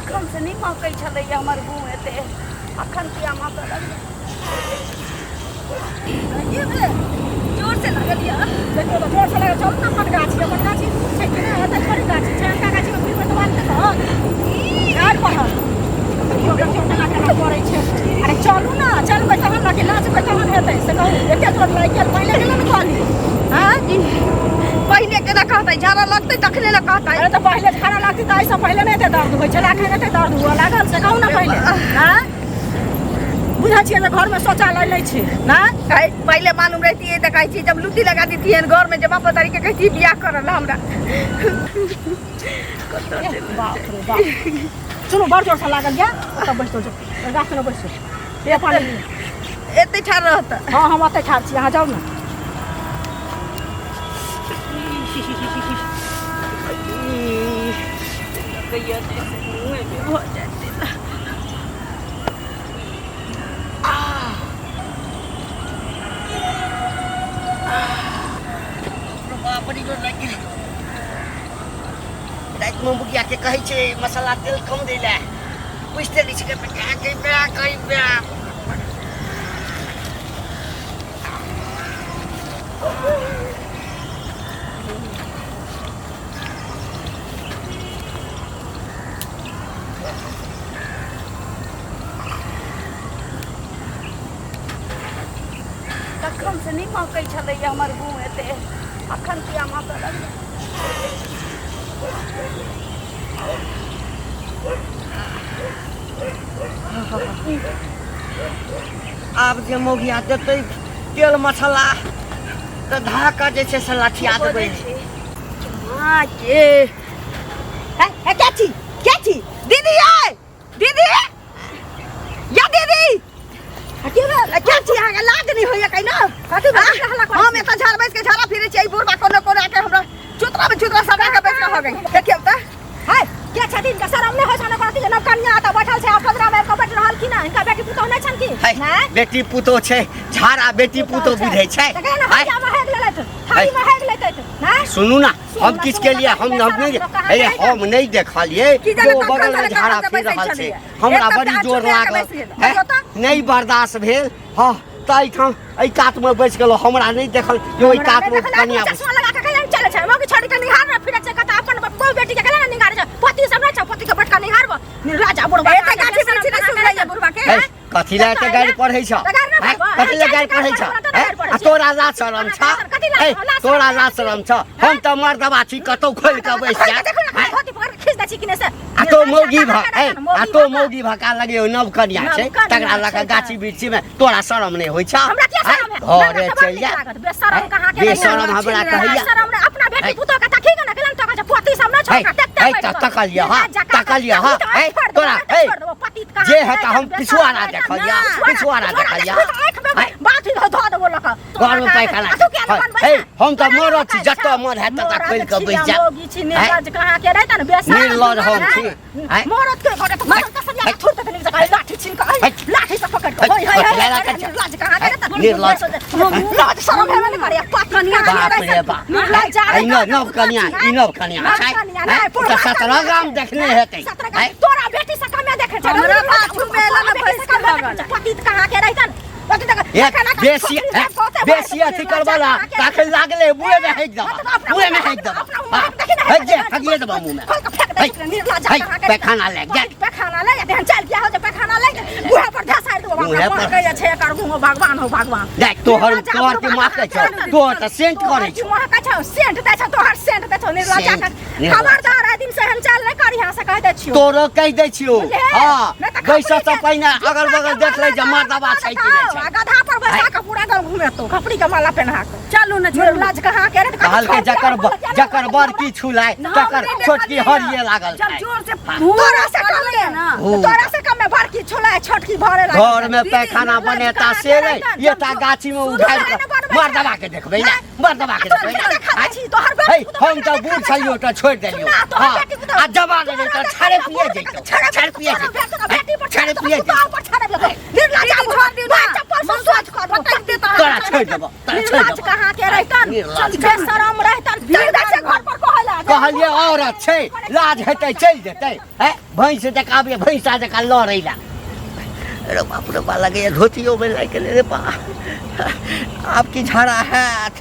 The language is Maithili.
तखन से नहि महकै छलैया हमर गुँ एते, अखन किया महकऽ लगलै? की भेल? जोर से लागल यऽ। देखियौ तऽ जोर से लागल। चलू ने अपन गाछी, अपन गाछी दूर छै कि नहि? एतऽ थोड़ी गाछी छै। अनका गाछीमे घुरबै तऽ बात तऽ झाड़ पड़ल। देखियौ देखियौ, केना केना करै छै। अरे चलू ने, चलबै तहन ने कि नाचबै तहन हेतै, से कहू। एते जोर लागि गेल, पहिले गेलै ने कहली? आँय, पहिने केना कहतै? झाड़ा लगतै तखने ने कहतै। अरे तऽ पहिले झाड़ा लगतै तऽ एहिसँ पहिले नहि एते दर्द होइ छलै, एखन एते दर्द हुअ लागल, से कहू ने पहिले। आँय, बुझै छियै जे घरमे शौचालय नहि छै ने? पहिले मालूम रहती है तऽ कहै छी जब लुत्ती लगा देती है घर में, जब बाप तारी के कहती बियाह करल हमरा। बाप रे बाप! सुनू, बड़ जोरसँ लागल यऽ। ओतऽ बैसो जो, ओहि गाछ लग बैसो। ये पानी लिअ। एते ठाढ़ रहत? हँ, हम ओतऽ ठाढ़ छी, अहाँ जाउ ने। कहिया भऽ जायत। बाप, बड़ी जोर लागि गेलै। रातिमे बुढ़ियाके कहै छै मसाला तेल कम दै लए, बुझिते नहि छै। बेटा के बे कहि बे। तखन से नहि महकै छलैया हमर गुँ एते, अखन किया महकऽ लगलै? आब जे मौगिया देतै तेल मसाला तऽ धाका जे छै से लठिया देबै। माँ के है, के छी, के छी? दीदी आय, दीदी या दीदी, के भेल? के छी अहाँके? लाज नहि होइया कहिनो? कथी भेल? हल्ला करै हम छी? एतऽ झाड़ बैस के झाड़ा फिरै छी, एहि बुढ़बा कोनो कोनो आके हमरा चुतरा में चुतरा सटा के बैस के हो गई। देखियौ तऽ। है, के छथिन? हिनका शरम नहि होइ छनि करती जे नव कनिया एतऽ बैठल छै आ पजरा मे आबि कऽ बैठ रहल कि ना? हिनका बेटी पुतोह नहि छनि की? है, नहि बेटी पुतोह छै, झाड़ा बेटी पुतोह बुझै छै? तऽ केना है, हरिया मे हेग लेलथि, थारी मे हेग लेतथि? नहि सुनू ना, हम सुनू किछु ना, केलियै? हम सुनू हम ना, नहि सुनू ना, हे, हम नहि देखलियै की जाने जे ओ कखन बगलमे धरे झाड़ा कखन फिर बैसै रहल छै। छलियै। हमरा एक बड़ी तऽ जोर चुपे के लागल बैस गेल। है, बजो तऽ। नहि बर्दाश्त भेल। हँ, तऽ एहिठाम एहि कातमे बैस गेलहुँ। हमरा नहि देखल जे ओहि हमरा नहि कातमे देखल। कनिया चश्मा लगा के कहिया चलै छै? मौगी छोड़ी के निहार ना फिरै छै कतऽ। अपन बहु बेटी के केना निहार छै? पति सब नहि छै? पति के बैठ के निहारब? निर्लाज बुढ़बा। एते गाछी वृक्षी नहि सुधरैया बुढ़बा के। है, कथी लए एते गारि पढ़ै छ? गारि नहि हैं? पढ़बो। कथी लए गारि पढ़ै छ? हैं? आ तोरा लाज शरम छ? है, तोरा लाज शरम छ? हम तऽ मर्दबा छी, कतौ खोलि कऽ बैस जा। हैं? धोती पकड़ के खींच दै छी कि नहि से? आ तो मौगी भ ए, आ तो मौगी भका लगे नव कनिया छै, नव कनिया तकरा लऽ कऽ छै। गाछी वृक्षी में तोरा शरम नहि होइ छ? हमरा किया हैं? शरम है? हमरा घरे तऽ बड़ चलि नीक जा। लागत। बेशरम कहाँ के बेशरम रहिया? हमरा कहैया। शरम रे, अपना बेटी है। पुतोह के तकी के ना गेलन, तऽ कहै छै पति सब नहि है, छोड़का देखते है, बैठ तऽ कऽ। तकलियै हँ, निर्लाज जकाँ तकलियै हँ, तकली तऽ है, छोड़ देबो, तोरा, तऽ है, छोड़ देबो, पति कहाँ जे के हेतै रहिया? हम पिछुआरा बेशरम देखलियै, रहिया। पिछुआरा देखलियै। आँखि में है। बाथी धऽ देबो लऽ कऽ। घरमे पैखाना आ तू किया नहि बनबै है, छें? हम तऽ तोरा मरद छी, नहि जतऽ मन हैत ततऽ मरद खोलि कऽ छी बैस आ जायब। मौगी छी, निर्लज कहाँ के रहतै ने, बेशरम निर्लज हम छी। है। मरद के घरे तऽ मरद के सरिया के थुर देतै नीक जकाँ, लाठी छीन कऽ, है। लाठी से पकड़ कऽ, है। होय, होय, होय, कथी लए राखै छै? निर्लज कहाँ के रहतै? निर्लज। लाज शरम हेबे नहि करैया, पति कहाँ बाप के रे रहतै? बाप। निर्लज है, ई नव नव कनिया, ई नव कनिया नव छै। कनिया है, नहि, तऽ पुरना 17 कनिया गाम छै। देखने हेतै। 17 है। गाम तोरा बेटी से कमे देखै छै। हमरा तोरा पाछू मे एला ने बेटी भैंस से के कमे देखै लगल। छै। पति कहाँ के रहितन? पति तऽ एक कना कऽ बेसी छोकरी है, सब बहुते बेसी भरि अथी देतै, करबऽ ना, कहाँ के तखन लागले मुँहे मे हेक देबा, मतलब अपना मुँहे मे हेक देबा। अपना हाँ, मुँह देखी ने, हेक जे, हगिए देबा मुँह मे। खोल के फेंक दै छै, निर्लज्ज है, कहाँ के। पैखाना ले जा। पैखाना ले जा, तेहन चल गया हो जे पैखाना ले जा, मुँहे पर धसारि देबो। मुँहे पर। कहै छै एकर मुँह, भगवान हो भगवान। देख तोहर निर्लज्ज तोहर के बुढ़बा माकै छौ, कहाँ के। तोहर तऽ सेंट तोहर करै की छौ। महकै छौ? सेंट दै छौ, तोहर सेंट दै छौ, निर्लज्ज सेंट, कहाँ। निर्लज्ज। खबरदार, आइ दिन से एहन चाल नहि करी, से कहि दै छियौ। तोरो कहि दै छियौ। बुझलियै? हँ, नहि तऽ बैसऽ खपड़ी सँ के पहिने जुत्ता अगल के बगल देख लै जे माला मर्दबा छै कि नहि आ छै। गधा पर बैसा कऽ पूरा गाँव घुमेतौ, खपड़ी के माला पेन्हा कऽ। चलू ने, छोड़ू। निर्लज कहाँ के रे? तऽ कहलकै छोड़ दे, जकर बोलऽ, किया नहि जकर बोलऽ? बड़की छुलाय हम तकर नहि छोटकी देखलियै। हरिये लागल जब छै। जोर से हाँ। तोरा से कम पड़लै ने ना। तोरा से कम में बड़की छुलाय, छोटकी भरे लागल। घर में पैखाना निर्लज बनेता कहाँ से के नहि रहितन? एता गाछी में उघारि कऽ मर्दबा के देखबै ने, मर्दबा के देखबै ने। देखा छी तोहर बेटी हे, पुतोह हम तऽ देखा बूढ़ दै छलियौ छौ। तऽ छोड़ि देलियौ। सुना, तोहर हँ, बेटी पुतोह आ जवान रहै तऽ छाड़े पिए जैतौ, छाड़े पिए जैतौ, बेटी पर छाड़े पिए जैतौ। पर छाड़े पिए निर्लज दीदी, छोड़ दियौ ना। चप्पल से सोच कर पटक देता। तोरा छोड़ि देबौ, तोरा छोड़ि निर्लज देबौ। कहाँ के रहितन? निर्लज। बेशरम रहितन, चल जाइ छै घर पर कहै ला। कहलियै औरत छै, लाज हेतै चलि जेतै। हैं? भैंस जकाँ आबैए भैंसा जकाँ लड़ै ला। रे बाप रे बा, लगैए धोतियोमे लागि गेलै रे बा। आब की झाड़ा हैत?